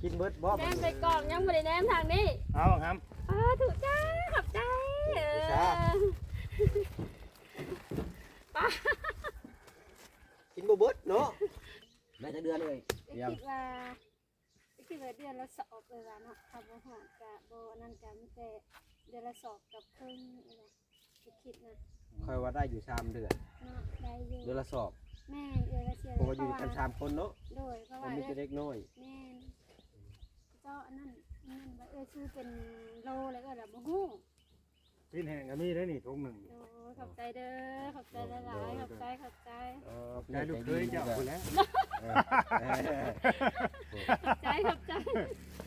ກິນເບິດບໍ່? ແນມໃສ່ກ່ອງ ຍັງບໍ່ໄດ້ແນມທາງນີ້. ເອົາຫຳ. ສາທຸ ຈ້າ ຂອບໃຈ. ເອີ ສາ ກິນບໍ່ເບິດເນາະ. ໄດ້ຈັກເດືອນເອີຍ? ໄດ້ຄິດວ່າ ໄດ້ຄິດວ່າເດືອນລະສອບເອີຍວ່າເນາະ. ຖ້າບໍ່ຮອດກະບໍ່ ອັນນັ້ນກະມີແຕ່ເດືອນລະສອບກັບເຄິ່ງເອີຍວ່າ. ຄິດນະ ຂ້ອຍວ່າໄດ້ຢູ່ສາມເດືອນເນາະ. ໄດ້ຢູ່ ເດືອນລະສອບ. ແມ່ນ ເດືອນລະສອບ ເພາະວ່າຢູ່ນຳກັນສາມຄົນເນາະ. ໂດຍ ເພາະວ່າມີແຕ່ເດັກນ້ອຍ. ແມ່ນ ເຈົ້າ ອັນນັ້ນ ອັນນັ້ນວ່າເອື້ອຍຊື້ເປັນໂລແລ້ວ ເອື້ອຍລະບໍ່ຮູ້. ຊີ້ນແຫ້ງກໍມີເດ້ນີ້ ຖົງໜຶ່ງ. ໂອ້ ຂອບໃຈເດີ ຂອບໃຈຫຼາຍໆ. ໂດຍ ຂອບໃຈ ຂອບໃຈ. ເອີ ຂອບໃຈລູກເຂີຍເຈົ້າພຸ້ນແຫຼະ. ເອີ ຂອບໃຈ ຂອບໃຈ.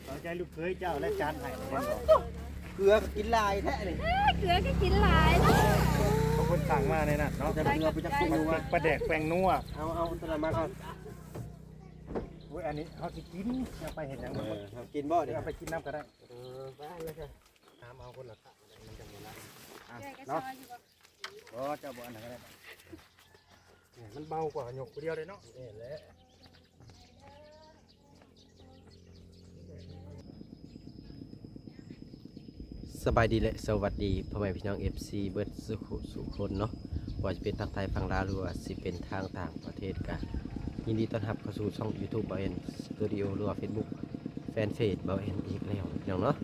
ເອົາໃຈລູກເຂີຍເຈົ້າ ແລະ ຈານໃຫ້. ເກືອກໍກິນຫຼາຍແທ້ນີ້. ເກືອກໍກິນຫຼາຍເນາະ. ຂອງເພິ່ນສັ່ງມາໃນນັ້ນເນາະ. ເກືອໄປຈັກເປັນນົວ ປາແດກແປ້ງນົວ. ເອົາ ເອົາຕົວນັ້ນມາກ່ອນ. ໂອ້ຍ ອັນນີ້ເຮົາຊິກິນ ເອົາໄປເຮັດຫຍັງ? ເອີ ເຮົາກິນບໍ່ນີ້? ເອົາໄປກິນນຳກໍໄດ້. ເອີ ໄປເລີຍ. ຫາມເອົາຄົນລະຄາບ ມັນຈັ່ງບໍ່ລະ. ເອື້ອຍກໍຊອຍຢູ່ບໍ່? ບໍ່ ເຈົ້າບໍ່ອັນນັ້ນກໍໄດ້. ນີ້ ມັນເບົາກວ່າຍົກຜູ້ດຽວເດ້ເນາະ. ແມ່ນແຫຼະ. ສະບາຍດີ ແລະ ສະຫວັດດີພໍ່ແມ່ພີ່ນ້ອງ ເອັຟຊີ ເບິດສູ່ຜູ້ສູ່ຄົນເນາະ. ບໍ່ວ່າຈະເປັນທາງໄທ ຝັ່ງລາວ ຫຼືວ່າຊິເປັນທາງຕ່າງປະເທດ ກະຍິນດີຕ້ອນຮັບເຂົ້າສູ່ຊ່ອງຢູທູບ ບ່າວແອນ ສະຕູດິໂອ ຫຼືວ່າເຟສບຸກ ແຟນເພຈບ່າວແອນອີກແລ້ວພີ່ນ້ອງເນາະ.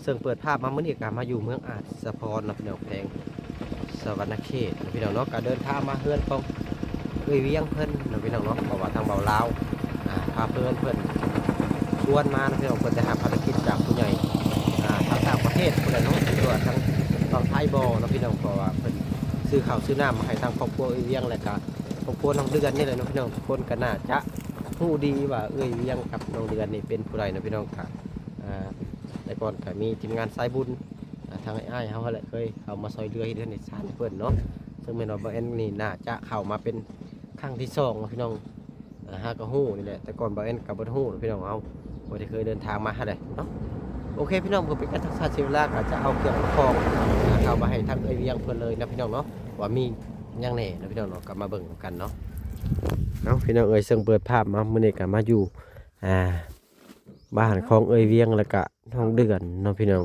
ເຊິ່ງເປີດພາບມາມື້ນີ້ກໍມາຢູ່ເມືອງອາດສະພອນເນາະພີ່ນ້ອງ ແຂວງສະຫວັນນະເຂດເນາະພີ່ນ້ອງເນາະ. ກໍເດີນທາງມາເຮືອນຂອງເອື້ອຍວຽງເພິ່ນເນາະພີ່ນ້ອງເນາະ. ເພາະວ່າທາງບ່າວລາວ ອ່າ ພາເພື່ອນເພິ່ນຊວນມາເນາະພີ່ນ້ອງ. ເພິ່ນໄດ້ຮັບພາລະກິດຈາກຜູ້ໃຫຍ່ ອ່າ ທາງຕ່າງປະເທດພຸ້ນແຫຼະເນາະ ຫຼືວ່າທາງຝັ່ງໄທບໍເນາະພີ່ນ້ອງ. ເພາະວ່າເພິ່ນຊື້ເຂົ້າຊື້ນ້ຳມາໃຫ້ທາງຄອບຄົວເອື້ອຍວຽງ ແລະກະ ຄອບຄົວນ້ອງເດືອນນີ້ແຫຼະເນາະພີ່ນ້ອງ. ທຸກຄົນກໍໜ້າຈະຮູ້ດີວ່າເອື້ອຍວຽງກັບນ້ອງເດືອນນີ້ເປັນຜູ້ໃດເນາະພີ່ນ້ອງ. ກະ ອ່າ ແຕ່ກ່ອນກໍມີທີມງານສາຍບຸນ ອ່າ ທາງອ້າຍໆເຮົາຫັ້ນແຫຼະ ເຄີຍເຂົ້າມາຊ່ອຍເຫຼືອເຮັດເຮືອນເຮັດຊານໃຫ້ເພິ່ນເນາະ. ເຊິ່ງແມ່ນວ່າບ່າວແອນນີ້ໜ້າຈະເຂົ້າມາເປັນຄັ້ງທີສອງເນາະພີ່ນ້ອງ. ອ່າ ຫາກໍຮູ້ນີ້ແຫຼະ ແຕ່ກ່ອນບ່າວແອນກໍບໍ່ໄດ້ຮູ້ເນາະພີ່ນ້ອງ. ເຮົາບໍ່ໄດ້ເຄີຍເດີນທາງມາຫັ້ນແຫຼະເນາະ. ໂອເຄພີ່ນ້ອງ ເພື່ອເປັນການບໍ່ເສຍເວລາ ກໍຈະເອົາເຄື່ອງຂອງ ອ່າ ເຂົ້າມາໃຫ້ທາງເອື້ອຍວຽງເພິ່ນເລີຍເນາະພີ່ນ້ອງເນາະ. ວ່າມີຫຍັງແດ່ເນາະພີ່ນ້ອງເນາະ ກໍມາເບິ່ງນຳກັນເນາະ. ເອົາ ພີ່ນ້ອງເອີຍ ເຊິ່ງເປີດພາບມາມື້ນີ້ກໍມາຢູ່ ອ່າ ບ້ານຂອງເອື້ອຍວຽງ ແລ້ວກະນ້ອງເດືອນເນາະພີ່ນ້ອງ.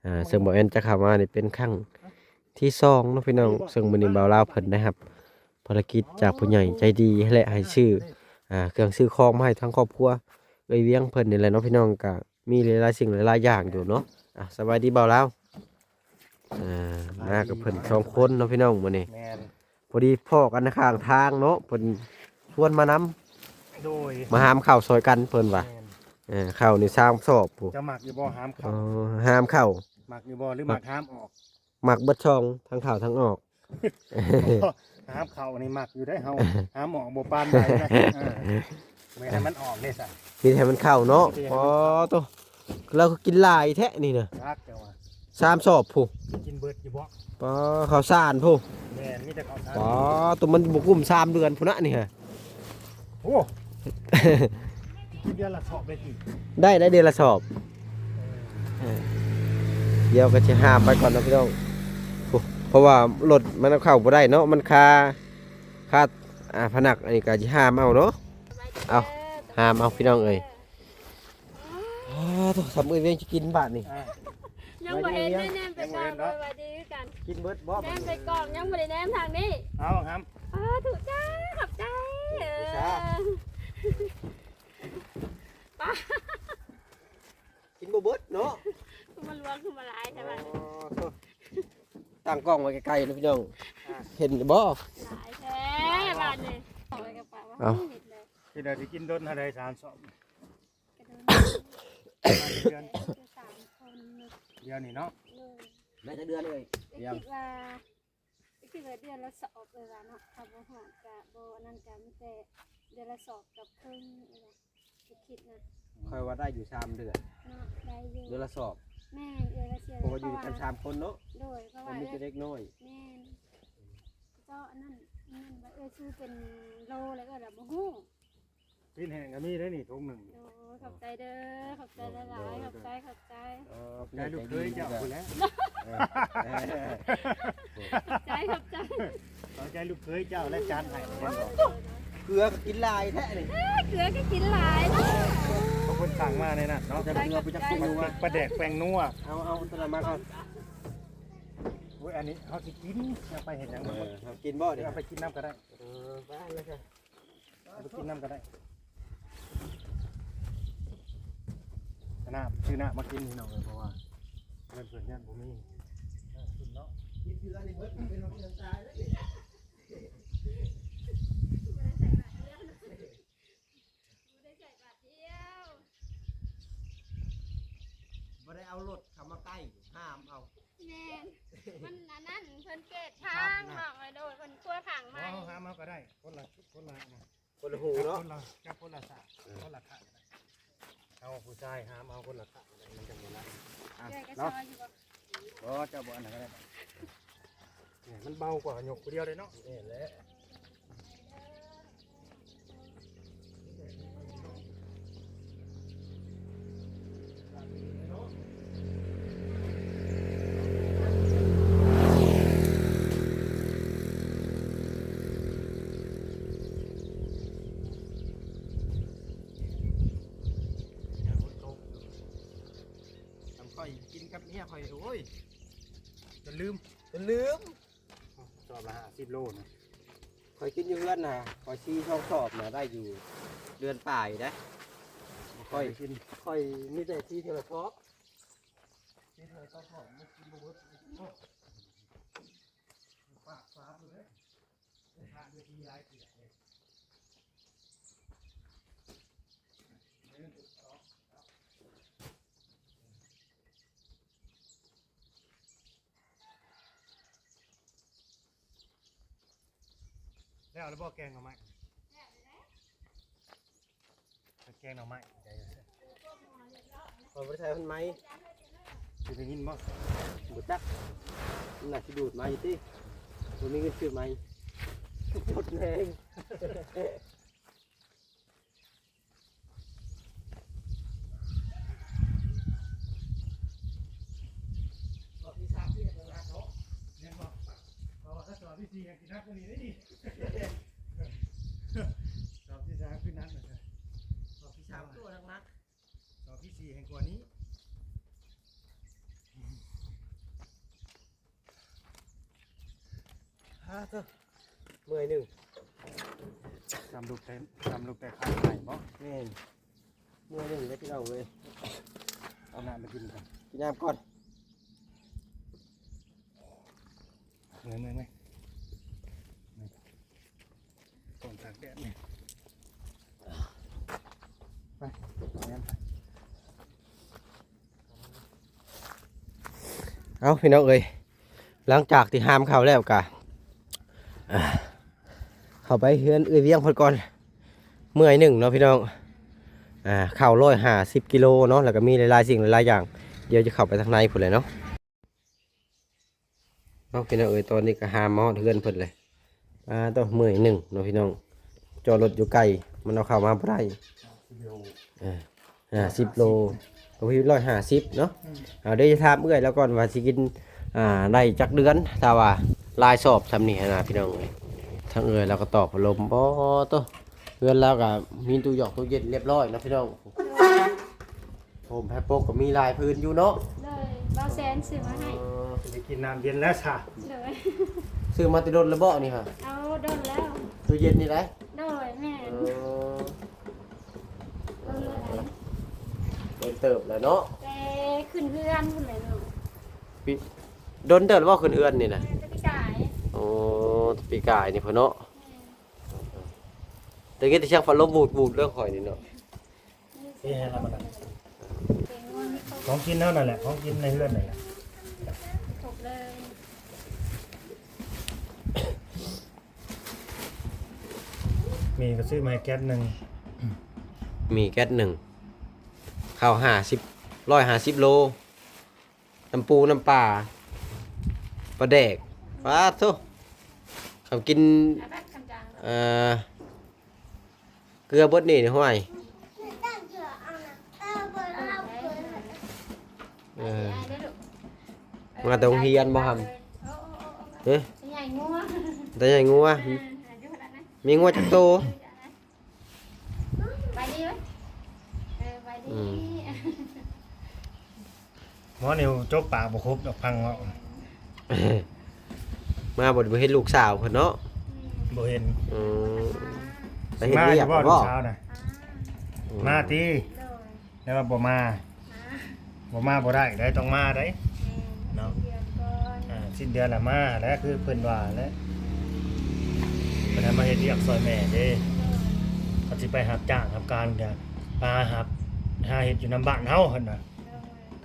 ອ່າ ເຊິ່ງບ່າວແອນຈະເຂົ້າມານີ້ເປັນຄັ້ງທີສອງເນາະພີ່ນ້ອງ. ເຊິ່ງມື້ນີ້ບ່າວລາວເພິ່ນໄດ້ຮັບພາລະກິດຈາກຜູ້ໃຫຍ່ໃຈດີ ແລະ ໃຫ້ຊື້ ອ່າ ເຄື່ອງຊື້ຂອງມາໃຫ້ທາງຄອບຄົວເອື້ອຍວຽງເພິ່ນນີ້ແຫຼະເນາະພີ່ນ້ອງ. ກະ ມີຫຼາຍໆສິ່ງຫຼາຍໆຢ່າງຢູ່ເນາະ. ອ່ະ ສະບາຍດີບ່າວລາວ. ອ່າ ມາກັບເພິ່ນສອງຄົນເນາະພີ່ນ້ອງມື້ນີ້. ແມ່ນ ພໍດີພໍ້ກັນຂ້າງທາງເນາະ ເພິ່ນຊວນມານຳ. ໂດຍ ມາຫາມເຂົ້າຊ່ອຍກັນເພິ່ນວ່າ. ແມ່ນ ເອີ ເຂົ້ານີ້ສາມສອບພຸ້ນ. ເຈົ້າມັກຢູ່ບໍ່ຫາມເຂົ້າ? ເອີ ຫາມເຂົ້າ. ມັກຢູ່ບໍ່ ຫຼືມັກຫາມອອກ? ມັກເບິດຊ່ອງ ທັງເຂົ້າທັງອອກ. ຫາມເຂົ້ານີ້ມັກຢູ່ໄດ໋ເຮົາ. ຫາມອອກບໍ່ປານໃດນະ. ເອີ ແມ່ນໃຫ້ມັນອອກເດ້ຊັ້ນ ມີແຕ່ໃຫ້ມັນເຂົ້າເນາະ. ມີແຕ່ໃຫ້ມັນເຂົ້າ. ອໍ ໂຕ ລາວກໍກິນຫຼາຍແທ້ນີ້ນະ. ຈັກແຕ່ວ່າສາມສອບພຸ້ນ. ກິນເບິດຢູ່ບໍ່? ປາ ເຂົ້າສານພຸ້ນ. ແມ່ນ ມີແຕ່ເຂົ້າສານ. ປາ ໂຕ ມັນບໍ່ກຸ້ມສາມເດືອນພຸ້ນນະນີ້ຮະ. ໂອ້ ກິນເດືອນລະສອບໄດ້ຕິ? ໄດ້ ໄດ້ເດືອນລະສອບ. ເອີ ດຽວກໍຊິຫາມໄປກ່ອນເນາະພີ່ນ້ອງ. ໂອ້ ເພາະວ່າລົດມັນເອົາເຂົ້າບໍ່ໄດ້ເນາະ ມັນຄາ ຄາ ອ່າ ພະນັກ. ອັນນີ້ກໍຊິຫາມເອົາເນາະ. ເອົາ ຫາມເອົາພີ່ນ້ອງເອີຍ. ອ້າ ໂທ້ ສຳເອີຍວຽງຈະກິນບາດນີ້. ອ່າ ຍັງບໍ່ເຫັນເດ້ ແນມໄປກ່ອນ. ຍັງບໍ່ເຫັນເນາະ. ສະບາຍດີຄືກັນ. ກິນເບິດບໍ່? ແນມໃສ່ກ່ອງ ຍັງບໍ່ໄດ້ແນມທາງນີ້. ເອົາຫຳ. ສາທຸ ຈ້າ ຂອບໃຈ. ເອີ ສາ ກິນບໍ່ເບິດເນາະ. ຄືມາຫຼວງ ຄືມາຫຼາຍແທ້ບາດນີ້. ອໍ ໂທ້ ຕັ້ງກ້ອງໄວ້ໃກ້ໆເນາະພີ່ນ້ອງ. ອ່າ ເຫັນຢູ່ບໍ່? ຫຼາຍແທ້ບາດນີ້. ເອົາ ເອົາ ເຮັດແລ້ວ ຊິໄດ້ໄປກິນດົນເທົ່າໃດ ສາມສອບ? ກະໂດນ ເດືອນ ສາມຄົນ. ດຽວນີ້ເນາະ. ໂດຍ ໄດ້ຈັກເດືອນເອີຍ? ກໍຄິດວ່າ ກໍຄິດວ່າເດືອນລະສອບເອີຍວ່າເນາະ. ຖ້າບໍ່ຮອດກະບໍ່ ອັນນັ້ນກະມີແຕ່ເດືອນລະສອບກັບເຄິ່ງເອີຍວ່າ. ກໍຄິດນະ ຂ້ອຍວ່າໄດ້ຢູ່ສາມເດືອນເນາະ. ໄດ້ຢູ່ ເດືອນລະສອບ. ແມ່ນ ເດືອນລະສອບ ເພາະວ່າຢູ່ນຳກັນສາມຄົນເນາະ. ໂດຍ ເພາະວ່າມີແຕ່ເດັກນ້ອຍ. ແມ່ນ ເຈົ້າ ອັນນັ້ນ ອັນນັ້ນວ່າເອື້ອຍຊື້ເປັນໂລແລ້ວ ເອື້ອຍລະບໍ່ຮູ້. ຊີ້ນແຫ້ງກໍມີເດ້ນີ້ ຖົງໜຶ່ງ. ໂອ້ ຂອບໃຈເດີ ຂອບໃຈຫຼາຍໆ. ໂດຍ ໂດຍ ຂອບໃຈ ຂອບໃຈ. ເອີ ໃຈລູກເຂີຍເຈົ້າພຸ້ນແຫຼະ. ເອີ ຂອບໃຈ ຂອບໃຈ. ເອົາໃຈລູກເຂີຍເຈົ້າ ແລະ ຈານໃຫ້. ເກືອກໍກິນຫຼາຍແທ້ນີ້. ເກືອກໍກິນຫຼາຍເນາະ. ຂອບຄຸ ສັ່ງมาในนั้นเนาะ จะไปเอาไปจัก ปลาแดกแป้งนัว เอา เอาตัวนั้นมาก่อน โอ้ย อันนี้เฮาสิกิน เอาไปเฮ็ดหยัง เออ เอากินบ่นี่ เอาไปกินนำก็ได้ เออ ไปเลยค่ะ เอาไปกินนำก็ได้ น้ำ ซื้อน้ำมากินพี่น้องเอ้ย เพราะว่าเงินเพิ่นย่านบ่มี น้ำกินเนาะ กินเทื่อนี่เบิด เป็นของเงินตายเลย บ่ได้เอารถเข้ามาใกล้ ห้ามเอา แม่น มันอันนั้น เพิ่นเกตทาง น้องเอ้ย โดย เพิ่นครัวทางใหม่ บ่ เฮาห้ามเอาก็ได้ คนละ คนละอันนะ คนละหูเนาะ จับคนละ จับคนละสาก เออ คนละข้างก็ได้ เอาผู้ชายห้ามเอาคนละข้างก็ได้ มันจั่งบ่ได้ อ่ะ เอื้อยก็ เนาะ ซอยอยู่บ่ บ่ เจ้าบ่อันนั้นก็ได้ เนี่ย มันเบากว่ายกผู้เดียวเลยเนาะ นี่แหละ ทำข้อยกินกับเมียข้อย โอ้ย จนลืม จนลืม สอบละห้าสิบโลนะ ข้อยกินอยู่เฮือนน่ะ ข้อยสี่สองสอบน่ะ ได้อยู่เดือนปลายนะ ข้อย ข้อยกิน ข้อยมีแต่สี่เทื่อละสอบ สี่เทื่อละสอบ มันกินบ่เบิด ปากฟาดอยู่เด้ ทานอยู่ที่หลายเทื่อเด้ แล้ว แล้วบ่แกงหน่อไม้ แกงหน่อไม้ ข้อยบ่ได้ใส่พันไม้ สิได้ยินบ่ บ่จัก มันน่าสิดูดไม้ติ บ่มีเงินซื้อไม้ หมดแรง รอบที่สามที่ยังหนักเนาะ แม่นบ่ เพราะว่าถ้าสอบที่สี่ยังสิหนักกว่านี้ได้นี่ สอบที่สามคือหนักนะ รอบที่สามตัวหนักๆ สอบที่สี่แห่งกว่านี้ ฮาเถอะ เมื่อยหนึ่ง สามลูกแต่ สามลูกแต่ขาดใหม่บ่ แม่น เมื่อยหนึ่งเลยพี่น้องเอ้ย เอาน้ำมากินก่อน กินน้ำก่อน เมื่อย เมื่อย เมื่อย นี่ ก่อนตากแดดนี่ ไป เอาแม่นไป เอาพี่น้องเอ้ย หลังจากที่หามข้าวแล้วกะ อ่า เข้าไปเฮือนเอื้อยเวียงเพิ่นก่อน เมื่อยหนึ่งเนาะพี่น้อง อ่า ข้าวร้อยห้าสิบกิโลเนาะ แล้วก็มีหลายๆสิ่งหลายๆอย่าง เดี๋ยวจะเข้าไปทางในพู้นแหละเนาะ เนาะพี่น้องเอ้ย ตอนนี้ก็หามมาฮอดเฮือนเพิ่นเลย อ่า ต้องเมื่อยหนึ่งเนาะพี่น้อง จอดรถอยู่ไกล มันเอาเข้ามาบ่ได้ เออ ห้าสิบโล ก็คือร้อยห้าสิบเนาะ อืม เอา เดี๋ยวจะถามเอื้อยแล้วก่อนว่าสิกิน อ่า ได้จักเดือน ถ้าว่าหลายสอบส่ำนี้หั้นนะพี่น้องเอ้ย ทางเอื้อยเราก็ตอบพัดลม บ่โต เฮือนเราก็มีตู้หยอกตู้เย็นเรียบร้อยเนาะพี่น้อง โฮมไฮโปกก็มีหลายพื้นอยู่เนาะ โดย บ่าวแสนซื้อมาให้ เออ สิได้กินน้ำเย็นแล้วซะ โดย ซื้อมาแต่ดนแล้วบ่นี่ฮะ เอาดนแล้ว ตู้เย็นนี่ได้ โดย แม่น เออ ดนแล้ว ดนเติบแล้วเนาะ แต่ขึ้นเฮือนพุ้นแหละเนาะ ปี ดนเติบแล้วบ่ขึ้นเฮือนนี่นะ แต่ปีกาย โอ้ แต่ปีกายนี่พุ้นเนาะ แม่น แต่กี้แต่เสียงพัดลมบูดๆ เรื่องข่อยนี่เนาะ นี่ให้เรามานั่ง ของกินเท่านั้นแหละ ของกินในเฮือนนั่นแหละ ครบเลย มีก็ซื้อมาให้แก๊สหนึ่ง มีแก๊สหนึ่ง ข้าวห้าสิบ ร้อยห้าสิบโล น้ำปูน้ำปลา ปลาแดก ปาดโธ่ เขากิน เอ่อ เกลือเบิดนี่ห้วย เออ มาแต่โรงเรียนบ่ครับ เอ๊ะ ใหญ่งัว แต่ใหญ่งัว เออ มีงัวจักโต ไปดีเว้ย เออ ไปดี อืม ໝໍນີ້ຈົບປາກບໍ່ຄົບດອກ ພັງເວົ້າ. ມາບໍ່ ບໍ່ເຫັນລູກສາວເພິ່ນເນາະ. ບໍ່ເຫັນ. ອືມ ໄປເຮັດວຽກບໍ່? ມາຢູ່ບໍ່ລູກສາວນະ? ອືມ ມາຕິ? ໂດຍ. ແຕ່ວ່າບໍ່ມາ ມາ ບໍ່ມາບໍ່ໄດ້ເດ້ ຕ້ອງມາໄດ້ ແມ່ນ ເນາະ. ເດືອນກ່ອນ ອ່າ ສິ້ນເດືອນລະມາແຫຼະ ຄືເພິ່ນວ່າແຫຼະ. ເພິ່ນໃຫ້ມາເຮັດວຽກຊ່ອຍແມ່ເດ້. ໂດຍ. ເຂົາຊິໄປຮັບຈ້າງຮັບການກະມາຮັບ ຫາເຮັດຢູ່ນຳບ້ານເຮົາຫັ້ນນະ. ໂດຍ.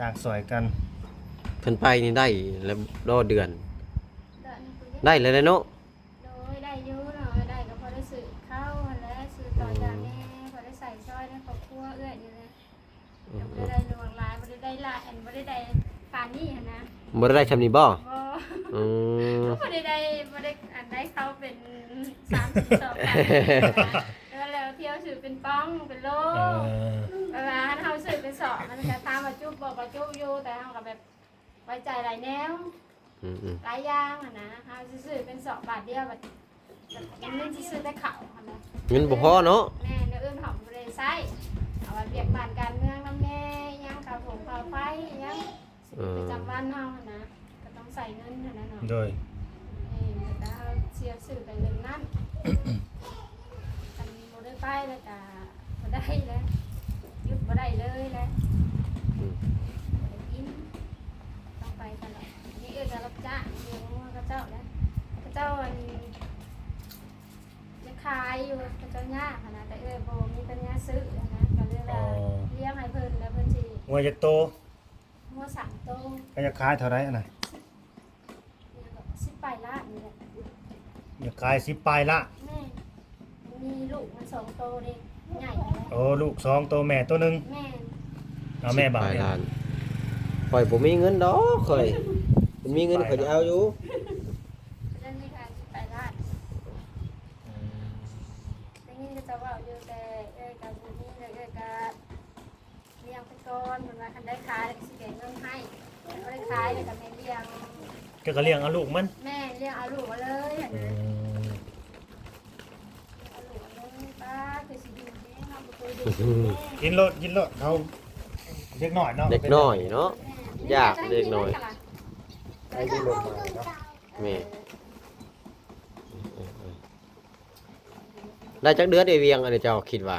ຕ່າງຊ່ອຍກັນ. ເພິ່ນໄປນີ້ໄດ້ແລ້ວບໍ່ເດືອນ? ໄດ້ແລ້ວເນາະ. ໂດຍ ໄດ້ຢູ່ເນາະ ໄດ້ກໍພໍໄດ້ຊື້ເຂົ້າຫັ້ນແຫຼະ ຊື້ເຂົ້າຢາແມ່ ພໍໄດ້ໃຊ້ຊ່ອຍໃນຄອບຄົວເອື້ອຍນີ້ແຫຼະ. ອືມ ກໍບໍ່ໄດ້ຫຼວງຫຼາຍ ບໍ່ໄດ້ໄດ້ຫຼາຍ ອັນ ບໍ່ໄດ້ໄດ້ປານນີ້ຫັ້ນນະ. ບໍ່ໄດ້ໄດ້ຊ່ຳນີ້ບໍ່? ບໍ່. ອືມ ບໍ່ໄດ້ໄດ້ ບໍ່ໄດ້ ອັນ ໄດ້ເຂົ້າເປັນສາມສີ່ສອບ ແລ້ວ ແລ້ວທ່ຽວຊື້ເປັນປ່ອງເປັນໂລ. ເອີ ແບບວ່າເຮົາຊື້ເປັນສອບ ມັນກໍຖາມວ່າຈຸບໍ່ ກໍຈຸຢູ່ ແຕ່ເຮົາກໍແບບ ໄວ້ໃຈຫຼາຍແນວ ອືມໆ ຫຼາຍຢ່າງຫັ້ນນະ. ເຮົາຊິຊື້ເປັນສອບບາດດຽວ ບັດ ບັດເງິນຊິຊື້ແຕ່ເຂົ້າຫັ້ນນະ ເງິນບໍ່ພໍເນາະ. ແມ່ນ ແນວອື່ນເຮົາບໍ່ໄດ້ໃຊ້ ເອົາໄວ້ວຽກບ້ານການເມືອງນຳແດ່ ອີຫຍັງ ຄ່າຜົງຄ່າໄຟ ອີຫຍັງ ເອີ ຊີວິດປະຈຳວັນເຮົາຫັ້ນນະ ກໍຕ້ອງໃຊ້ເງິນຫັ້ນນະເນາະ. ໂດຍ. ແມ່ນ ແລ້ວກໍເຮົາເສຍຊື່ໄປເລື່ອງນັ້ນ ຄັນບໍ່ໄດ້ໄປແລ້ວກໍ ບໍ່ໄດ້ແລ້ວ ຢຸດບໍ່ໄດ້ເລີຍແຫຼະ. ອືມ ບໍ່ໄດ້ກິນ ຕ້ອງໄປຕະຫຼອດ. ນີ້ເອື້ອຍກໍຮັບຈ້າງລ້ຽງງົວເຂົາເຈົ້າແຫຼະ ເຂົາເຈົ້າ ອັນ ຢາກຂາຍຢູ່ ເຂົາເຈົ້າຍາກຫັ້ນນະ ແຕ່ເອື້ອຍບໍ່ມີປັນຍາຊື້ຫັ້ນນະ ກໍເລີຍວ່າ ອໍ ລ້ຽງໃຫ້ເພິ່ນ ແລ້ວເພິ່ນຊິ ງົວຈັກໂຕ? ງົວສາມໂຕ. ກໍຢາກຂາຍເທົ່າໃດຫັ້ນນະ? ສິບປາຍລ້ານນີ້ແຫຼະ. ຢາກຂາຍສິບປາຍລ້ານ? ແມ່ນ. ມີລູກມັນສອງໂຕເດ້ ໃຫຍ່ແລ້ວ. ໂອ້ ລູກສອງໂຕ ແມ່ໂຕໜຶ່ງ. ແມ່ນ. ເອົາແມ່ບາດນີ້ ສິບປາຍລ້ານ. ຂ້ອຍບໍ່ມີເງິນດອກ ຂ້ອຍ ຄັນມີເງິນຂ້ອຍຈະເອົາຢູ່. ເລື່ອງນີ້ກໍສິບປາຍລ້ານ. ອືມ ໄດ້ຍິນເຂົາເຈົ້າເວົ້າຢູ່ ແຕ່ເອື້ອຍກໍບໍ່ມີ ແລ້ວເອື້ອຍກໍ ລ້ຽງໄປກ່ອນ ເພິ່ນວ່າຄັນໄດ້ຂາຍແລ້ວກໍຊິແບ່ງເງິນໃຫ້ ຄັນບໍ່ໄດ້ຂາຍແລ້ວກໍແມ່ນລ້ຽງ. ເຈົ້າກໍລ້ຽງເອົາລູກມັນ? ແມ່ນ ລ້ຽງເອົາລູກມາເລີຍ. ອືມ ລ້ຽງເອົາລູກມາເລີຍ. ປ້າ ຄືຊິດີແຮງເນາະ ບໍ່ເຄີຍໄດ້ກິນແທ້. ກິນໂລດ ກິນໂລດ ເຂົາເດັກນ້ອຍເນາະ ເດັກນ້ອຍເນາະ. ແມ່ນ. ຢາກເດັກນ້ອຍ ໄດ້ກິນໂລດມາເນາະ. ແມ່ນ. ໄດ້ຈັກເດືອນໄອ້ວຽງ ອັນນີ້ເຈົ້າຄິດວ່າ?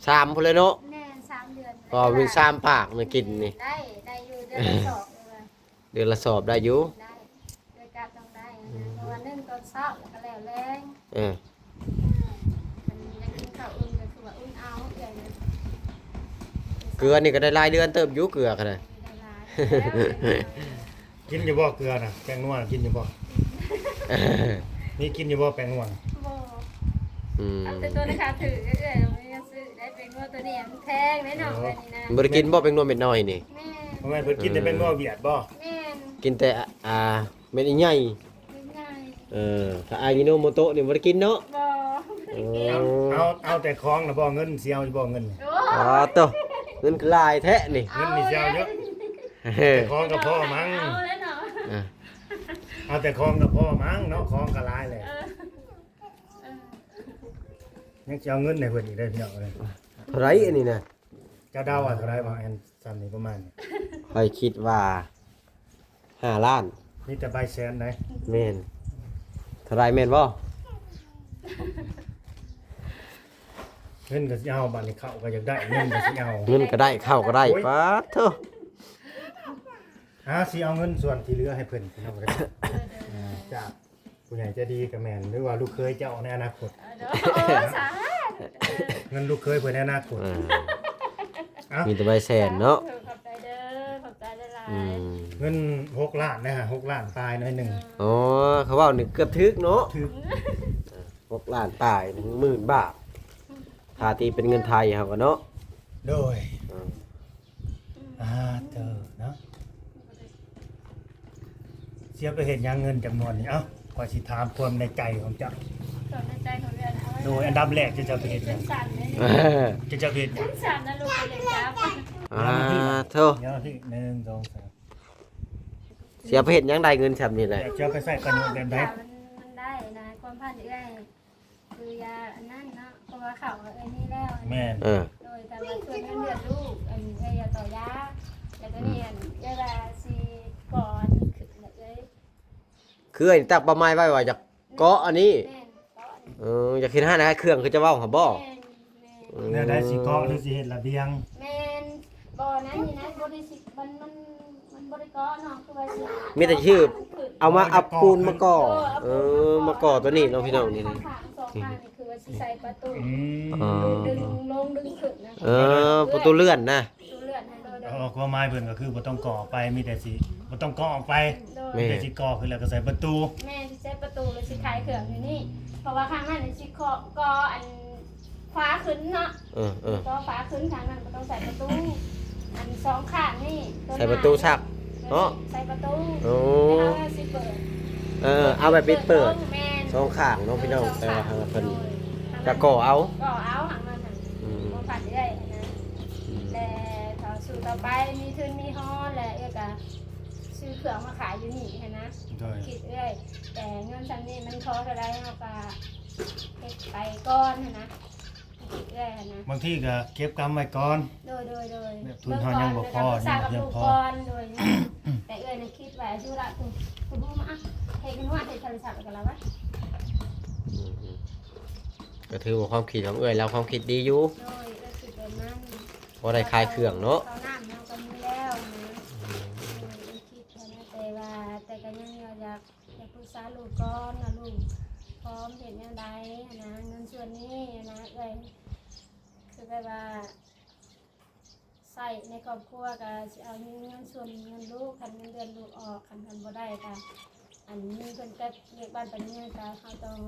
ສາມພຸ້ນແຫຼະເນາະ. ແມ່ນ ສາມເດືອນ. ກໍມີສາມປາກມາກິນນີ້ ໄດ້ ໄດ້ຢູ່ເດືອນລະສອບ. ເອີ ເດືອນລະສອບໄດ້ຢູ່ ໄດ້ ເດືອນກະຕ້ອງໄດ້ ອືມ ເພາະວ່າໜຶ່ງຕອນເຊົ້າ ແລ້ວກໍແລ້ວແລງ. ເອີ ຄັນຢາກກິນເຂົ້າອຸ່ນກໍຄືວ່າອຸ່ນເອົາເອື້ອຍນະ. ເກືອນີ້ກໍໄດ້ຫຼາຍເດືອນເຕີບຢູ່ ເກືອກໍໄດ້ ໄດ້ຫຼາຍແລ້ວ. ກິນຢູ່ບໍ່ເກືອນະ? ແປ້ງນົວກິນຢູ່ບໍ່? ມີກິນຢູ່ບໍ່ແປ້ງນົວ? ບໍ່. ອືມ ເອົາແຕ່ໂຕລາຄາຖືກ ເອື້ອຍບໍ່ມີເງິນຊື້ໄດ້ແປ້ງນົວ ໂຕນີ້ມັນແພງເດ້ເນາະ. ໂອ້ ເອື້ອຍນີ້ນະ ບໍ່ໄດ້ກິນບໍ່ແປ້ງນົວເມັດນ້ອຍນີ້? ແມ່ນ. ບໍ່ແມ່ນເພິ່ນກິນແຕ່ແປ້ງນົວຫວຽດບໍ່? ແມ່ນ. ກິນແຕ່ ອ່າ ເມັດໃຫຍ່ ເມັດໃຫຍ່. ເອີ ຖ້າອາຢິໂນໂມໂຕະນີ້ບໍ່ໄດ້ກິນເນາະ? ບໍ່ ບໍ່ໄດ້ກິນ. ເອົາ ເອົາ ເອົາແຕ່ຂອງນະບໍ່? ເງິນຊິເອົາຢູ່ບໍ່ເງິນ? ໂອ້ ອໍ ໂຕ ເງິນຄືຫຼາຍແທ້ນີ້. ເງິນນີ້ຊິເອົາຢູ່ ເອົາແຕ່ຂອງກໍພໍມັ້ງ. ເອົາແລ້ວເນາະ. ເອີ ເອົາແຕ່ຂອງກໍພໍມັ້ງເນາະ ຂອງກໍຫຼາຍແລ້ວ. ເອີ ເອີ ຍັງຊິເອົາເງິນໃຫ້ເພິ່ນອີກເດ້ພີ່ນ້ອງເອີຍ. ເທົ່າໃດອັນນີ້ນະ? ເຈົ້າເດົາວ່າເທົ່າໃດວ່າ ອັນຊ່ຳນີ້ປະມານນີ້? ຂ້ອຍຄິດວ່າຫ້າລ້ານ. ມີແຕ່ໃບແສນໃດ໋. ແມ່ນ. ເທົ່າໃດແມ່ນບໍ່? ເງິນກໍຊິເອົາ ບາດນີ້ເຂົ້າກໍຢາກໄດ້ ເງິນກໍຊິເອົາ ເງິນກໍໄດ້ ເຂົ້າກໍໄດ້. ໂອ້ຍ ປາດໂທ້ ຫາຊິເອົາເງິນສ່ວນທີ່ເຫຼືອໃຫ້ເພິ່ນພີ່ນ້ອງເອີຍ. ເອີ ເດີ ເອີ ຈາກ ຜູ້ໃຫຍ່ໃຈດີກໍແມ່ນ ຫຼືວ່າລູກເຂີຍເຈົ້າໃນອະນາຄົດ. ເອີ ໂດຍ ສາທຸ. ເງິນລູກເຂີຍເພິ່ນໃນອະນາຄົດ. ເອີ ເອົ້າ ມີແຕ່ໃບແສນເນາະ. ສາທຸ ຂອບໃຈເດີ ຂອບໃຈຫຼາຍໆ. ອືມ ເງິນຫົກລ້ານນະ ຫົກລ້ານປາຍໜ້ອຍໜຶ່ງ. ເອີ ອໍ ເຂົາເວົ້ານີ້ເກືອບຖືກເນາະ ຖືກ ເອີ ຫົກລ້ານປາຍ ໜຶ່ງໝື່ນບາດ ຖ້າຕີເປັນເງິນໄທເຮົາກໍເນາະ. ໂດຍ ເອີ ອ່າ ເຕີເນາະ ຊິເອົາໄປເຮັດຫຍັງເງິນຈຳນວນນີ້? ເອົ້າ ຂ້ອຍຊິຖາມຄວາມໃນໃຈຂອງເຈົ້າ. ຄວາມໃນໃຈຂອງເອື້ອຍນະ? ໂດຍ ອັນດັບແລກເຈົ້າຈະເອົາໄປເຮັດຫຍັງ? ເອີ ເຈົ້າຈະເອົາໄປເຮັດຫຍັງ? ອ່າ ໂທ້ ດຽວມາພີ້ ໜຶ່ງ ສອງ ສາມ ຊິເອົາໄປເຮັດຫຍັງໄດ້ເງິນຊ່ຳນີ້ແຫຼະ? ເຈົ້າຈະເອົາໄປໃຊ້ປະໂຫຍດແບບໃດ? ມັນ ມັນໄດ້ນະ ຄວາມຝັນເອື້ອຍ ຄືຢາອັນນັ້ນເນາະ ເພາະວ່າເຂົ້າກໍເອື້ອຍມີແລ້ວ. ແມ່ນ ເອີ ໂດຍ ແຕ່ວ່າສ່ວນເງິນເດືອນລູກ ອັນເອື້ອຍຢາກຕໍ່ຢາ ແລ້ວຕອນນີ້ ອືມ ອັນເອື້ອຍວ່າຊິກໍ່ອັນນີ້ຂຶ້ນແລ້ວເອື້ອຍ ຄືເອື້ອຍຕັ້ງເປົ້າໝາຍໄວ້ວ່າຢາກເກາະອັນນີ້ ແມ່ນ ເກາະອັນນີ້ ເອີ ຢາກເຮັດຮ້ານຂາຍເຄື່ອງຄືຈະເວົ້າຫັ້ນບໍ່? ແມ່ນ ແມ່ນ ອືມ ແນວໃດຊິເກາະ ຫຼືຊິເຮັດລະບຽງ? ແມ່ນ ບໍ່ ນັ້ນນີ້ນະ ບໍ່ໄດ້ຊິ ມັນ ມັນ ມັນບໍ່ໄດ້ເກາະເນາະ ຄືວ່າຊິ ມີແຕ່ຊື່ເອົາມາ ເອົາປູນມາກໍ່ ເອີ ເອົາປູນມາກໍ່ ເອີ ມາກໍ່ຕົວນີ້ເນາະ ພີ່ນ້ອງ ນີ້ນະ ຂ້າງໆ ສອງຂ້າງນີ້ ຄືວ່າຊິໃສ່ປະຕູ ອືມ ອໍ ດຶງລົງດຶງຂຶ້ນນະ ເອີ ປະຕູເລື່ອນນະ ປະຕູເລື່ອນນະ ໂດຍ ໂດຍ ເອີ ຄວາມໝາຍເພິ່ນກໍຄືບໍ່ຕ້ອງກໍ່ອອກໄປ ມີແຕ່ຊິ ບໍ່ຕ້ອງກໍ່ອອກໄປ ໂດຍ ມີແຕ່ຊິກໍ່ຂຶ້ນແລ້ວກໍໃສ່ປະຕູ ແມ່ນ ຊິໃສ່ປະຕູ ຫຼືຊິຂາຍເຄື່ອງຢູ່ນີ້ ເພາະວ່າຂ້າງນັ້ນຊິກໍ່ ກໍ່ອັນ ຝາຂຶ້ນເນາະ ເອີ ເອີ ກໍຝາຂຶ້ນ ທາງນັ້ນກໍຕ້ອງໃສ່ປະຕູ ອັນສອງຂ້າງນີ້ ໃສ່ປະຕູຊັກເນາະ ໃສ່ປະຕູ ໂອ້ ແຕ່ເຮົາຊິເປີດ ເອີ ເອົາແບບປິດເປີດ ແມ່ນ ສອງຂ້າງເນາະ ເອີ ພີ່ນ້ອງ ສອງຂ້າງ ແຕ່ວ່າເພິ່ນ ໂດຍ ຈະກໍ່ເອົາ ກໍ່ເອົາ ທາງນັ້ນນະ ອືມ ບໍ່ພັດເອື້ອຍນະ ອືມ ແຕ່ຖ້າສູ້ຕໍ່ໄປມີທຶນມີຮອນແລ້ວ ເອື້ອຍກໍຊື້ເຄື່ອງມາຂາຍຢູ່ນີ້ຫັ້ນນະ ໂດຍ ຄິດເອື້ອຍ ແຕ່ເງິນສ່ຳນີ້ມັນພໍເທົ່າໃດ ເຮົາກໍເຮັດໄປກ່ອນຫັ້ນນະ ເອື້ອຍຫັ້ນນະ ບາງທີກໍເກັບກຳໄວ້ກ່ອນ ໂດຍ ໂດຍ ໂດຍ ແບບທຶນເຮົາຍັງບໍ່ພໍ ເບິ່ງກ່ອນ ແລ້ວກໍປຶກສາກັບລູກກ່ອນ ໂດຍ ແຕ່ເອື້ອຍນະຄິດວ່າອາຍຸລະ ຜູ້ ຜູ້ມາເຮັດນວດ ເຮັດໂທລະສັບກັນລະວະ ອືມ ກໍຖືວ່າຄວາມຄິດຂອງເອື້ອຍລາວຄວາມຄິດດີຢູ່ ໂດຍ ເອື້ອຍຄິດແບບນັ້ນ ພໍໄດ້ຂາຍເຄື່ອງເນາະ ເຂົ້ານ້ຳເຮົາກໍມີແລ້ວນະ ອືມ ເອີ ເອື້ອຍຄິດແບບນັ້ນ ແຕ່ວ່າ ແຕ່ກໍຍັງວ່າຢາກ ຢາກປຶກສາລູກກ່ອນວ່າລູກພ້ອມເຮັດແນວໃດຫັ້ນນະ ເງິນສ່ວນນີ້ຫັ້ນນະ ເອື້ອຍ ຄືແບບວ່າໃຊ້ໃນຄອບຄົວກໍຊິເອົາເງິນສ່ວນເງິນລູກ ຄັນເງິນເດືອນລູກອອກ ຄັນ ຄັນບໍ່ໄດ້ກໍ ອັນມີເພິ່ນເກັບວຽກບ້ານໄປເມືອງກໍເຮົາຕ້ອງ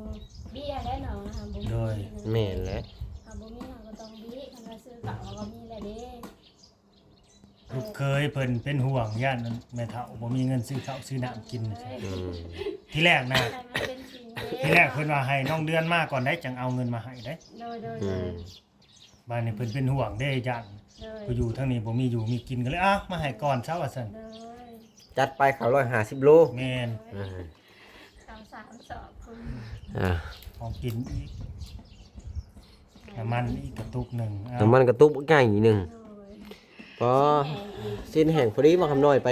ເບ້ຍແຫຼະເນາະ ເຮົາບໍ່ມີ ໂດຍ ຫັ້ນນະ ແມ່ນແຫຼະ ເຮົາບໍ່ມີເຮົາກໍຕ້ອງເບ້ ຄັນວ່າຊື້ເຂົ້າເຮົາກໍມີແຫຼະເດ້. ລູກເຂີຍເພິ່ນເປັນຫ່ວງ ຢ້ານແມ່ເຖົ້າບໍ່ມີເງິນຊື້ເຂົ້າຊື້ນ້ຳກິນ ອືມ ທີແລກນະ ທີແລກເພິ່ນວ່າໃຫ້ນ້ອງເດືອນມາກ່ອນໄດ໋ ຈັ່ງເອົາເງິນມາໃຫ້ໄດ໋ ໂດຍ ໂດຍ ອືມ ບາດນີ້ເພິ່ນເປັນຫ່ວງເດ້ ຢ້ານ ໂດຍ ຜູ້ຢູ່ທາງນີ້ບໍ່ມີຢູ່ມີກິນ ກໍເລີຍ ອາ ມາໃຫ້ກ່ອນຊະວ່າຊັ້ນ ໂດຍ ຈັດໄປເຂົ້າຮ້ອຍຫ້າສິບໂລ ແມ່ນ ໂດຍ ອ່າ ເຂົ້າສາມສອບພຸ້ນ ອ່າ ຂອງກິນອີກ ນ້ຳມັນອີກກະຕຸກໜຶ່ງ ເອົາ ນ້ຳມັນກະຕຸກບັກໃຫຍ່ໜຶ່ງ ໂດຍ ພໍ ຊີ້ນແຫ້ງອີກ ຊີ້ນແຫ້ງ ພໍດີວ່າຄຳນ້ອຍໄປ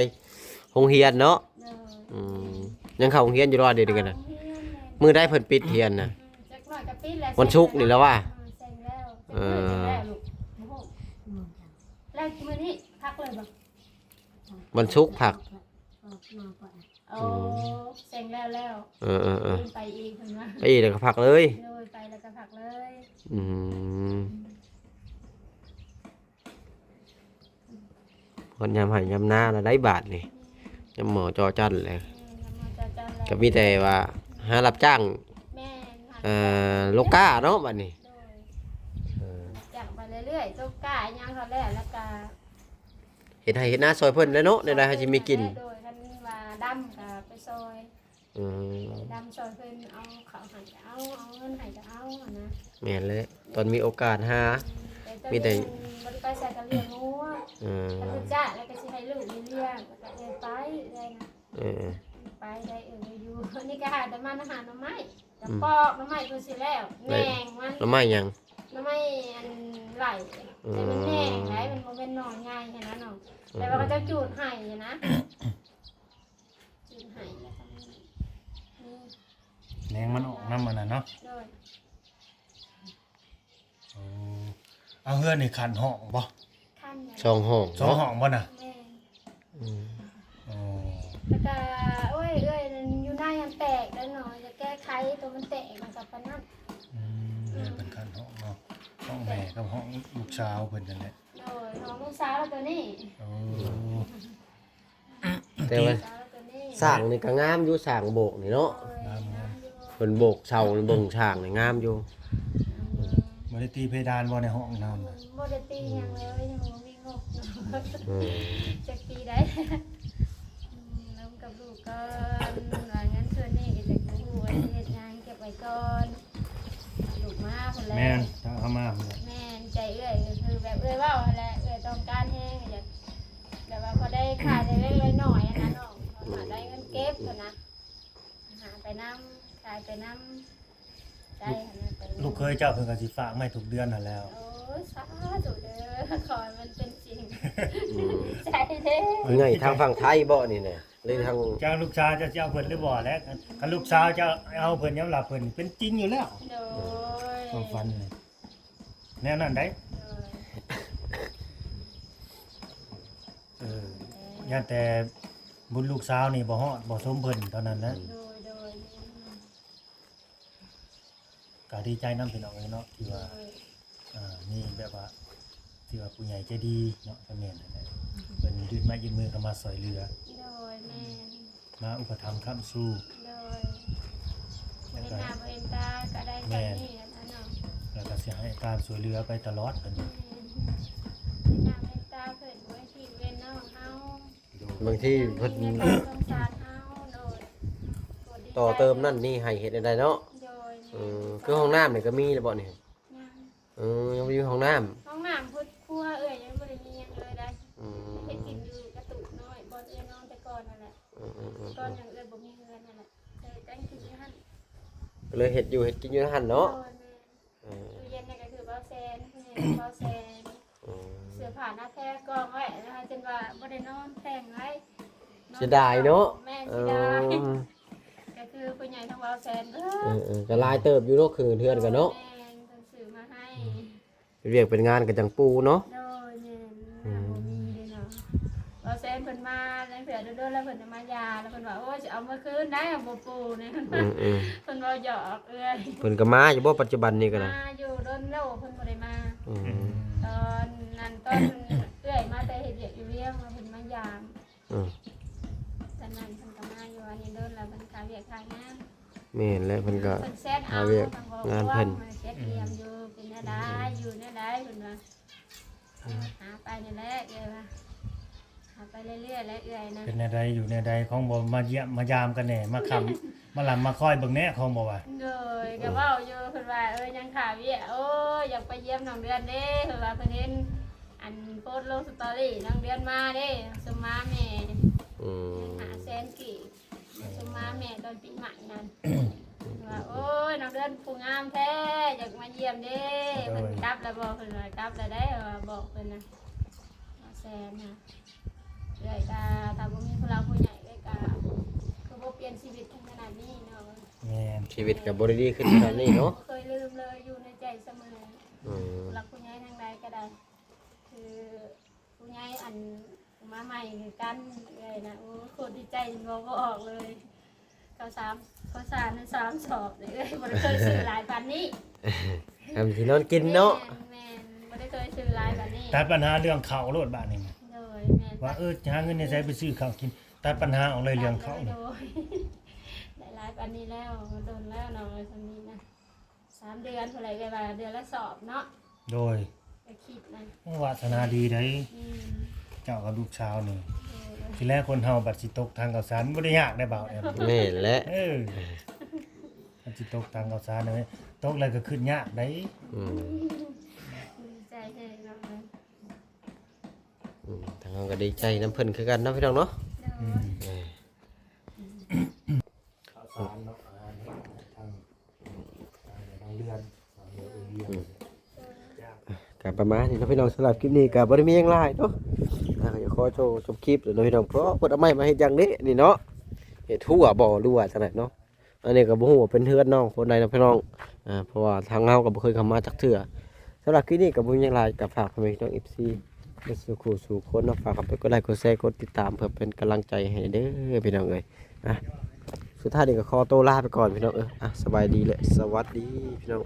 ໂຮງຮຽນເນາະ ໂດຍ ອືມ ຍັງເຂົ້າໂຮງຮຽນຢູ່ບໍ່ ດຽວນີ້ກັນນະ ເຂົ້າໂຮງຮຽນແລ້ວ ມື້ໃດເພິ່ນປິດຮຽນນະ ອືມ ຈັກໜ້ອຍກໍປິດແລ້ວ ວັນສຸກນີ້ແລ້ວວ່າ ເອີ ເສັງແລ້ວ ເອີ ເສັງແລ້ວລູກ ບໍ່ຮູ້ ແລ້ວມື້ນີ້ພັກເລີຍບໍ່ ວັນສຸກພັກ ອອກມາກ່ອນ ໂອ້ ອືມ ເສັງແລ້ວແລ້ວ ເອີໆໆ ໄປອີກເພິ່ນວ່າ ໄປອີກແລ້ວກໍພັກເລີຍ ໂດຍ ໄປແລ້ວກໍພັກເລີຍ ອືມ ຮອດຍາມໄຮ່ຍາມນາແລ້ວໄດ໋ບາດນີ້ ຍາມໝໍຈໍຈັນແລ້ວ ແມ່ນ ຍາມໝໍຈໍຈັນແລ້ວ ກໍມີແຕ່ວ່າຫາຮັບຈ້າງ ແມ່ນ ຫາ ເອີ ໂລກາເນາະບາດນີ້ ໂດຍ ເອີ ຮັບຈ້າງໄປເລື້ອຍໆ ໂລກາຫຍັງເຂົາແລ້ວ ແລ້ວກໍ ເຮັດໄຮ່ເຮັດນາຊ່ອຍເພິ່ນແຫຼະເນາະ ແນວໃດເຮົາຊິມີກິນ ໂດຍ ຄັນວ່າດຳກໍໄປຊ່ອຍ ອືມ ດຳຊ່ອຍເພິ່ນ ເອົາເຂົ້າໃຫ້ກໍເອົາ ເອົາເງິນໃຫ້ກໍເອົາຫັ້ນນະ ແມ່ນແຫຼະ ຕອນມີໂອກາດຫາ ອືມ ມີແຕ່ ບໍ່ໄດ້ໄປໃສກໍລ້ຽງງົວ ເອີ ຄັນຮູ້ຈັກແລ້ວກໍຊິໃຫ້ລູກໄດ້ລ້ຽງ ແລ້ວກໍເອີ ໄປເອື້ອຍນະ ເອີ ໄປໄດ້ເອີ ຢູ່ ນີ້ກໍຫາແຕ່ມາຫາໜໍ່ໄມ້ ກະປອກໜໍ່ໄມ້ເພິ່ນຊິແລ້ວ ແໜ່ງມັນ ໜໍ່ໄມ້ຫຍັງ ໜໍ່ໄມ້ອັນໄຫຼ ອືມ ແຕ່ມັນແໜ່ງໄດ໋ ມັນບໍ່ແມ່ນໜໍ່ໃຫຍ່ຫັ້ນນະນ້ອງ ອືມ ແຕ່ວ່າເຂົາເຈົ້າຈູດໃຫ້ຫັ້ນນະ ຈູດໃຫ້ແລ້ວກໍມີ ມີ ແໜ່ງມັນອອກນຳອັນນັ້ນເນາະ ໂດຍ ໂອ້ ເອົາ ເຮືອນນີ້ຂັ້ນຫ້ອງບໍ່? ຂັ້ນ ສອງຫ້ອງ ສອງຫ້ອງບໍ່ນະ? ແມ່ນ ອືມ ໂອ້ ແລ້ວກະ ໂອ້ຍ ເອື້ອຍນັ້ນຢູ່ໃນຫັ້ນແຕກແລ້ວເນາະ ຢາກແກ້ໄຂໂຕມັນແຕກ ມັນກໍປານນັ້ນ ອືມ ອືມ ເປັນຂັ້ນຫ້ອງເນາະ ຫ້ອງແມ່ກັບຫ້ອງລູກສາວເພິ່ນນັ້ນແຫຼະ ໂດຍ ຫ້ອງລູກສາວໂຕນີ້ ໂອ້ ແຕ່ວ່າ ສາວໂຕນີ້ ສ້າງນີ້ກໍງາມຢູ່ ສ້າງໂບກນີ້ເນາະ ໂດຍ ງາມຢູ່ ງາມຢູ່ ເພິ່ນໂບກເສົາ ເບິ່ງສ້າງນີ້ງາມຢູ່ ງາມຢູ່ ບໍ່ໄດ້ຕີເພດານບໍ່ໃນຫ້ອງນອນນະ? ບໍ່ໄດ້ຕີຫຍັງເລີຍ ຍັງບໍ່ມີງົບ ອືມ ຈັກປີໃດ ອືມ ລົມກັບລູກກ່ອນ ວ່າເງິນສ່ວນນີ້ກໍຈະບໍ່ຮູ້ວ່າຊິເຮັດຫຍັງ ເກັບໄວ້ກ່ອນ ເອົາລູກມາພຸ້ນແຫຼະ ແມ່ນ ເອົາມາພຸ້ນແຫຼະ ແມ່ນ ໃຈເອື້ອຍກໍຄືແບບເອື້ອຍເວົ້າຫັ້ນແຫຼະ ເອື້ອຍຕ້ອງການແຮງ ກໍຢາກ ແບບວ່າພໍໄດ້ຂາຍໄດ້ເລັກໄດ້ນ້ອຍຫັ້ນນະນ້ອງ ຫາໄດ້ເງິນເກັບຫັ້ນນະ ຫາໄປນຳ ຂາຍໄປນຳ ໄດ້ຫັ້ນນະ ລູກເຂີຍເຈົ້າເພິ່ນກໍຊິຝາກມາໃຫ້ທຸກເດືອນຫັ້ນແຫຼ້ວ ໂອ້ ໂອ້ຍ ສາທຸເດີ ຂໍໃຫ້ມັນເປັນຈິງ ອືມ ໃຈເດ້ ຜູ້ໃຫຍ່ທາງຝັ່ງໄທບໍ່ນີ້ນະ ຫຼືທາງ ຈັກລູກສາວເຈົ້າຊິເອົາເພິ່ນຫຼືບໍ່ແຫຼະ ຄັນລູກສາວເຈົ້າເອົາເພິ່ນຍອມຮັບເພິ່ນເປັນຈິງຢູ່ແລ້ວ ໂດຍ ຄວາມຝັນນີ້ ແນວນັ້ນໃດ໋ ໂດຍ ເອີ ຢ້ານແຕ່ບຸນລູກສາວນີ້ບໍ່ຮອດບໍ່ສົມເພິ່ນເທົ່ານັ້ນນະ ໂດຍ ໂດຍ ແມ່ນ ກໍດີໃຈນຳພີ່ນ້ອງເອີຍເນາະ ທີ່ວ່າ ໂດຍ ອ່າ ມີແບບວ່າ ທີ່ວ່າຜູ້ໃຫຍ່ໃຈດີເນາະ ກໍແມ່ນນັ້ນແຫຼະ ເພິ່ນຍື່ນໄມ້ຍື່ນມືເຂົ້າມາຊ່ວຍເຫຼືອ ໂດຍ ແມ່ນ ມາອຸປະຖຳຄ້ຳຊູ ໂດຍ ແລ້ວກໍ ເຫັນໜ້າບໍ່ເຫັນຕາກໍໄດ້ ແມ່ນ ສ່ຳນີ້ຫັ້ນເນາະ ແລ້ວກໍຊິໃຫ້ການຊ່ວຍເຫຼືອໄປຕະຫຼອດ ເພິ່ນ ແມ່ນ ເຫັນໜ້າເຫັນຕາເພິ່ນ ບໍ່ໃຫ້ຖິ້ມເວັນນ້ອງເຮົາ ໂດຍ ບາງທີເພິ່ນ ມີແນວໃດສົງສານເຮົາ ໂດຍ ຕໍ່ເຕີມນັ້ນນີ້ໃຫ້ເຮັດແນວໃດເນາະ ໂດຍ ແມ່ນ ເອີ ຄືຫ້ອງນ້ຳນີ້ກໍມີແລ້ວບໍ່ນີ້ ຍັງ ເອີ ຍັງບໍ່ມີຫ້ອງນ້ຳ ຫ້ອງນ້ຳພຸດຄົວເອື້ອຍຍັງບໍ່ໄດ້ມີຫຍັງເລີຍໄດ໋ ອືມ ເຮັດກິນຢູ່ກະຕຸກນ້ອຍ ບ່ອນເອື້ອຍນອນແຕ່ກ່ອນນັ້ນແຫຼະ ອືມໆໆ ກ່ອນຫຍັງເອື້ອຍບໍ່ມີເຮືອນຫັ້ນແຫຼະ ເອີ ແຕ່ງກິນຢູ່ຫັ້ນ ກໍເລີຍເຮັດຢູ່ເຮັດກິນຢູ່ຫັ້ນເນາະ ໂດຍ ແມ່ນ ເອີ ຕູ້ເຢັນນີ້ກໍຄືເບົາແຊນ ຜູ້ໃຫຍ່ເບົາແຊນ ອືມ ເສື້ອຜ້າໜ້າແພກອງໄວ້ ຈົນວ່າບໍ່ໄດ້ນອນແພງໄວ້ ເສຍດາຍເນາະ ແມ່ນ ເສຍດາຍ ເອີ ກໍຄືຜູ້ໃຫຍ່ທາງເບົາແຊນເບີດ ເອີໆ ກໍຫຼາຍເຕີບຢູ່ເນາະ ຄືເຮືອນກັນເນາະ ແມ່ນ ເພິ່ນຊື້ມາໃຫ້ ອືມ ເປັນວຽກເປັນງານກໍຈັ່ງປູເນາະ ໂດຍ ແມ່ນ ອືມ ບໍ່ມີເດ້ເນາະ ເບົາແຊນເພິ່ນມາ ແລງເທື່ອດົນໆ ແລ້ວເພິ່ນຈະມາຢາ ແລ້ວເພິ່ນວ່າ ໂອ້ຍ ຊິເອົາເມືອຄືນໄດ໋ ບໍ່ປູນີ້ ອືມໆ ເພິ່ນເວົ້າຫຍອກເອື້ອຍ ເພິ່ນກໍມາຢູ່ບໍ່ປັດຈຸບັນນີ້ກໍໄດ້ ມາຢູ່ ດົນແລ້ວເພິ່ນບໍ່ໄດ້ມາ ອືມ ອືມ ຕອນນັ້ນ ຕອນເອື້ອຍມາແຕ່ເຮັດວຽກຢູ່ວຽງ ເພິ່ນມາຢາມ ອືມ ຕອນນັ້ນເພິ່ນກໍມາຢູ່ ອັນນີ້ດົນແລ້ວ ເພິ່ນຄາວຽກຄາວງານ ແມ່ນແຫຼະ ເພິ່ນກໍ ເພິ່ນແຊັດເອົາ ຫາວຽກງານເພິ່ນ ເພິ່ນແຊັດຖາມຢູ່ ເປັນແນວໃດ ອືມ ຢູ່ແນວໃດ ເພິ່ນວ່າ ອືມ ຫາໄປນີ້ແຫຼະ ເອື້ອຍວ່າ ຫາໄປເລື້ອຍໆ ແຫຼະເອື້ອຍນະ ເປັນແນວໃດ ຢູ່ແນວໃດ ຂອງບໍ່ມາຢ້ຽມມາຢາມກັນແດ່ ມາຄ້ຳ ມາລຳມາຄອຍເບິ່ງແດ່ ຂອງບໍ່ວ່າ ໂດຍ ກໍເວົ້າຢູ່ ເພິ່ນວ່າ ເອີ ຍັງຄາວຽກ ໂອ້ຍ ຢາກໄປຢ້ຽມນ້ອງເດືອນເດ້ ເພິ່ນວ່າ ເພິ່ນເຫັນ ອັນໂພສລົງສະຕໍຣີ ນ້ອງເດືອນມາເດ້ ສົມມາແມ່ ອືມ ຫ້າແສນກີບ ສົມມາແມ່ຕອນປີໃໝ່ນັ້ນ ວ່າ ໂອ້ຍ ນ້ອງເດືອນຜູ້ງາມແທ້ ຢາກມາຢ້ຽມເດ້ ໂດຍ ເພິ່ນກັບແລ້ວບໍ່ ເພິ່ນວ່າກັບແລ້ວໄດ໋ ວ່າບອກເພິ່ນນະ ຫ້າແສນນະ ເອື້ອຍກະ ຖ້າບໍ່ມີຜູ້ຫຼັກຜູ້ໃຫຍ່ ເອື້ອຍກະ ຄືບໍ່ປ່ຽນຊີວິດເຖິງຂະໜາດນີ້ເນາະ ແມ່ນ ຊີວິດກໍບໍ່ໄດ້ດີຂຶ້ນຂະໜາດນີ້ເນາະ ບໍ່ເຄີຍລືມເລີຍ ຢູ່ໃນໃຈສະເໝີ ອືມ ຜູ້ຫຼັກຜູ້ໃຫຍ່ທາງໃດກໍໄດ້ ຄື ຜູ້ໃຫຍ່ອັນມາໃໝ່ຄືກັນເອື້ອຍນະ ໂອ້ຍ ໂຄດດີໃຈ ເວົ້າບໍ່ອອກເລີຍ ເຂົ້າສາມ ເຂົ້າສານສາມສອບເດ້ເອື້ອຍ ບໍ່ໄດ້ເຄີຍຊື້ຫຼາຍປານນີ້ ທຳທີ່ນອນກິນເນາະ ແມ່ນໆ ບໍ່ໄດ້ເຄີຍຊື້ຫຼາຍປານນີ້ ຕັດບັນຫາເລື່ອງເຂົ້າໂລດບາດນີ້ ໂດຍ ແມ່ນ ວ່າ ເອີ ຈະຫາເງິນໃນໃສໄປຊື້ເຂົ້າກິນ ຕັດບັນຫາອອກເລີຍເລື່ອງເຂົ້າ ໂດຍ ໄດ້ຫຼາຍປານນີ້ແລ້ວ ດົນແລ້ວເນາະ ຊ່ຳນີ້ນະ. ສາມເດືອນພຸ້ນແຫຼະ ແບບວ່າເດືອນລະສອບເນາະ ໂດຍ ກໍຄິດນະ ໂອ້ ວາສະໜາດີໃດ໋ ອືມ ເຈົ້າກັບລູກສາວນີ້ ໂດຍ ທີແລກຄົນເຮົາບັດຊິຕົກຖັງເຂົ້າສານ ມັນບໍ່ໄດ້ຍາກໄດ໋ ບ່າວແອມ ແມ່ນແຫຼະ ເອີ ບັດຊິຕົກຖັງເຂົ້າສານນີ້ ຕົກແລ້ວກໍຄຶດຍາກໃດ໋ ອືມ ດີໃຈແຮງເນາະ ອືມ ທາງເຮົາກໍດີໃຈນຳເພິ່ນຄືກັນເນາະ ພີ່ນ້ອງເນາະ ໂດຍ ອືມ ເອີ ເຂົ້າສານເນາະ ອາຫານແຫ້ງທາງ ທາງເດືອນ ທາງເດືອນ ອືມ ກໍປະມານນີ້ເນາະພີ່ນ້ອງ ສຳລັບຄລິບນີ້ກໍບໍ່ໄດ້ມີຫຍັງຫຼາຍເນາະ ອ່າ ກໍຂໍໂທ ຈົບຄລິບແລ້ວເນາະພີ່ນ້ອງ ເພາະເພິ່ນເອົາໄມ້ມາເຮັດຫຍັງເດ້ນີ້ເນາະ ເຮັດຮົ້ວບໍ່ ຫຼືວ່າຈັ່ງໃດເນາະ ອັນນີ້ກໍບໍ່ຮູ້ວ່າເປັນເຮືອນນ້ອງຄົນໃດເນາະພີ່ນ້ອງ ອ່າ ເພາະວ່າທາງເຮົາກໍບໍ່ເຄີຍເຂົ້າມາຈັກເທື່ອ ສຳລັບຄລິບນີ້ກໍບໍ່ມີຫຍັງຫຼາຍ ກໍຝາກພໍ່ແມ່ພີ່ນ້ອງ ເອັຟຊີ ເບິດສູ່ຄູ່ສູ່ຄົນເນາະ ຝາກເຂົ້າໄປກົດໄລ ກົດແຊ ກົດຕິດຕາມ ເພື່ອເປັນກຳລັງໃຈໃຫ້ເດີພີ່ນ້ອງເອີຍ ອ່ະ ສຸດທ້າຍນີ້ກໍຂໍໂຕລາໄປກ່ອນພີ່ນ້ອງເອີຍ ອ່ະ ສະບາຍດີ ແລະ ສະຫວັດດີພີ່ນ້ອງ.